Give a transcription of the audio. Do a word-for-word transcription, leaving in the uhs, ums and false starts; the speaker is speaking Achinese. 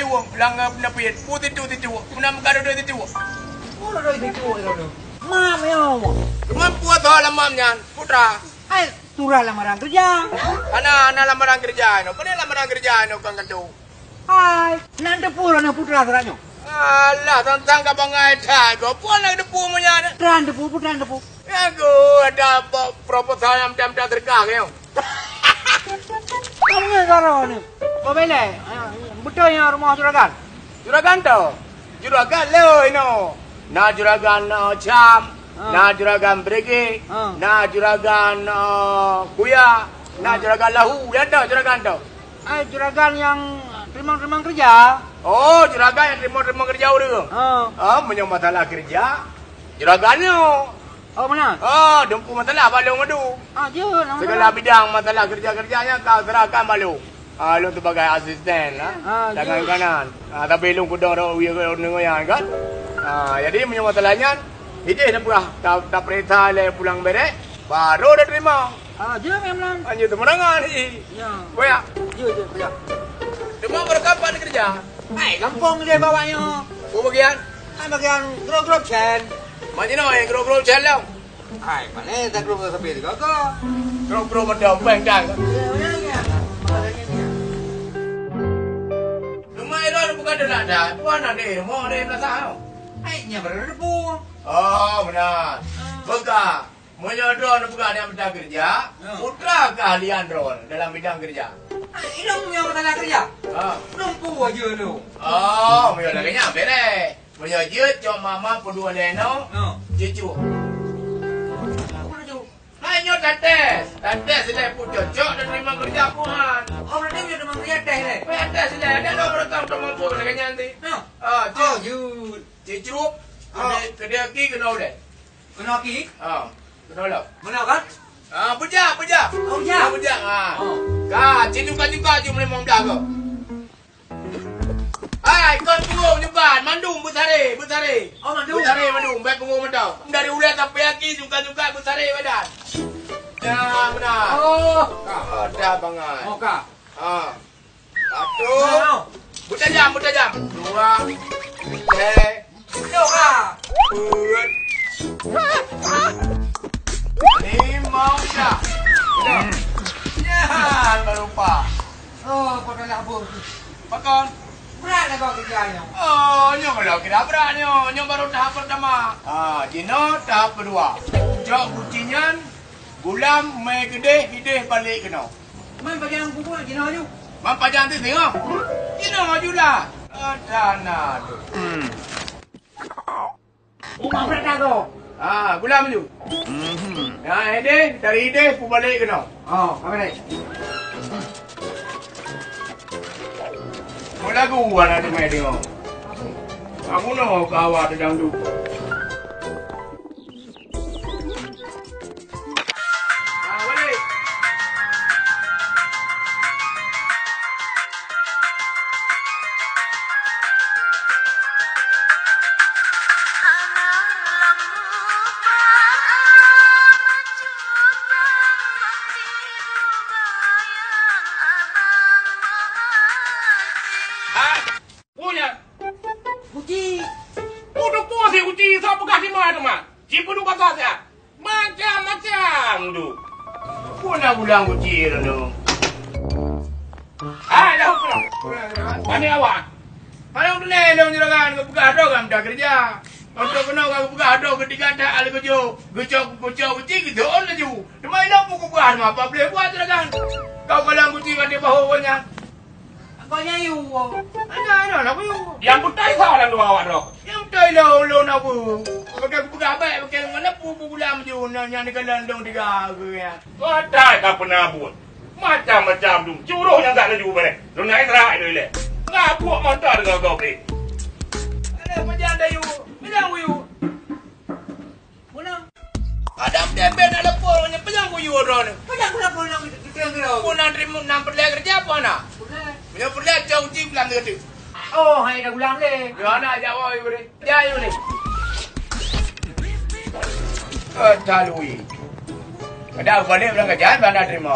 Lam, eh, neupit, pu situ-situ, meunan meugadôh situ. Pu duduk situ, duduk. Mam, yo. Cuma pu asai lam mam nyan, putra. Hai, surat lamaran kerja. Ana, ana lamaran kerja nyoe. Pane lamaran kerja nyoe kon keutu. Hai, nan teupeu droeneuh putra surat nyoe. Alah, tantang ka bangai that, kok puan nak teupeu meunyan. Tran teupeu, putra teupeu. Ya, go, ada apa proposal yang macam-macam sergah ke, yo? Kamu ni karo ni. Kau belai. Ah, betul yang rumah juragan? Juragan tu. Juragan leo ino. Na juragan, na cam, Ha. na juragan berege, Ha. na juragan, eh, kuya, na Ha. juragan lahu. Ya tu juragan tu. Eh, juragan yang terima-terima kerja? Oh, juragan yang terima-terima kerja orang. Ha. Ah, meunyoe masalah kerja, juragan nyoe. Oh, meunan? Oh, dumpu masalah bak lôn madu. Ah, jeuet, nama Segala bidang masalah kerja-kerja nyan ka serahkan bak lôn. Ah, lôn sebagai asisten lah. Ah, Tangan jeuet. kanan. Ah, tapi lôn kudong rot wie ngon nyan kan. Ah, jadi meunyoe masalah nyan, ideh na peugah ta, taperiksa lé pulang berek, baru diterima. Ah, jeuet memang. Hanya teumerangan hi. Ya. Boyak. Jeuet, jeuet, boyak. Cuma berkapan kerja? Hai, gampông je bawa nyoe. Oh, bagian? Hai, bagian grup-grup Cen. Macam mana yang grup-grup Cen lah? Hai, mana tak grup sampai tiga ke? Grup-grup macam bang kan? Ya, ya, ya. Rumah Iron bukan ada nak dah. Tuan ada rumah ada yang belasah tau. Hai, nya baru debu. Oh, benar. Ah. Beka. Meunyoe droe neupeugah aneuk muda keureuja, Ya. putra keahlian droe dalam bidang keureuja. Ah, ilong nyang masalah keureuja? Ha. Lumpu aja lu. Oh, meunyoe lagèe nyan, bèrèh. Meunyoe jeuet, cok mama peudua lé noe, Ya. jeuet cok. Apa tu? Hai nyoe tates. Tates silai pun cocok dan terima keureuja Tuhan. Oh, berarti udah terima keureuja tes lé? Weh, tes silai. Ada dua berotang teumampu lagèe nyan ti. Ya. Ah, Oh, cok. jeuet. Cok. Ah. Kedai, kedai aki kena ulèe. Kena aki? Ha, kena lom. Mana kan? Ha, bujak, bujak. Oh, bujak. Ha, bujak. Ha. Oh. Ka, cit juga-juga ju meulima blah ko. Hai, kon pungo juga, mandum beusaré, beusaré. Oh, mandum. Beusaré mandum, baik pungo mandum. Dari ulèe sampai aki juga-juga beusaré badan. Ya, benar. Oh. Ka, ada bangai. Oh, ka. Ha. Satu. Nah. Beutajam, beutajam. Dua. Tiga. Dua. Empat. Lima udah. Udah. Ya, baru empat. Oh, kau dah labur. Pakon? Berat lah kau kerja nyoe. Oh, nyoe kalau kira berat nyoe. Nyoe baru tahap pertama. Ha, jinoe tahap kedua. Cok kuci nyan, gulam, mè keudeh, ideh balik keunoe. Man pajan bubur jinoe aju. Man pajan tu tengok. Jinoe aju lah. Ada na tu. Hmm. Uma berada go. Ah, gulam aju. Hmm. Ya, ideh, dari ideh pu balik keunoe. Oh, apa ni? Mau lagu anak tu main tengok. Aku nak kawa tu dangdut. Punya. Kuci. Udah puas ya kuci, saya pegang di mana, teman? Cipu dua kata saya. Macam-macam tu. Pun nak pulang kuci tu. Ah, dah pulang. Mana awak? Mana boleh dong juragan, kau pegang dong kan dah kerja. Untuk kena kau pegang dong ketika tak ada kerja. Gecok, gecok kuci, gecok laju. Cuma ini aku pegang sama apa boleh buat juragan. Kau kalau kuci kan dia bahu punya. Apa nyan yue? Ana, ana, nak yue. Yang beutôi sa lam dua awak droe. Yang beutôi lo, lo nak yue. Pakai kupeugah baik, pakai mana pu, pu gulam ju, na, nyan di kalan dong tiga ke ya. Kata ka pernah buat. Macam-macam tu. Curuh nyang tak laju bareh. Lo nak Israel tu ilek. Ngabuk mata dengan kau, eh. Ada macam ada yue. Bilang yue. Muna. Adam dembet nak leupah nyan peujang kuyue droe nyoe. Peujang kuyue nyoe, kita kira. Pun nan rimu-, nan peureulèe keureuja apa na? Peureulèe. Meunyoe peureulèe, cok uji bulan teuka. Oh, hai dah bulan lé. Ya, na jawa yue deh. Ja yue deh. Eh, talui. Ada balik bulan keureuja, bulan na terima.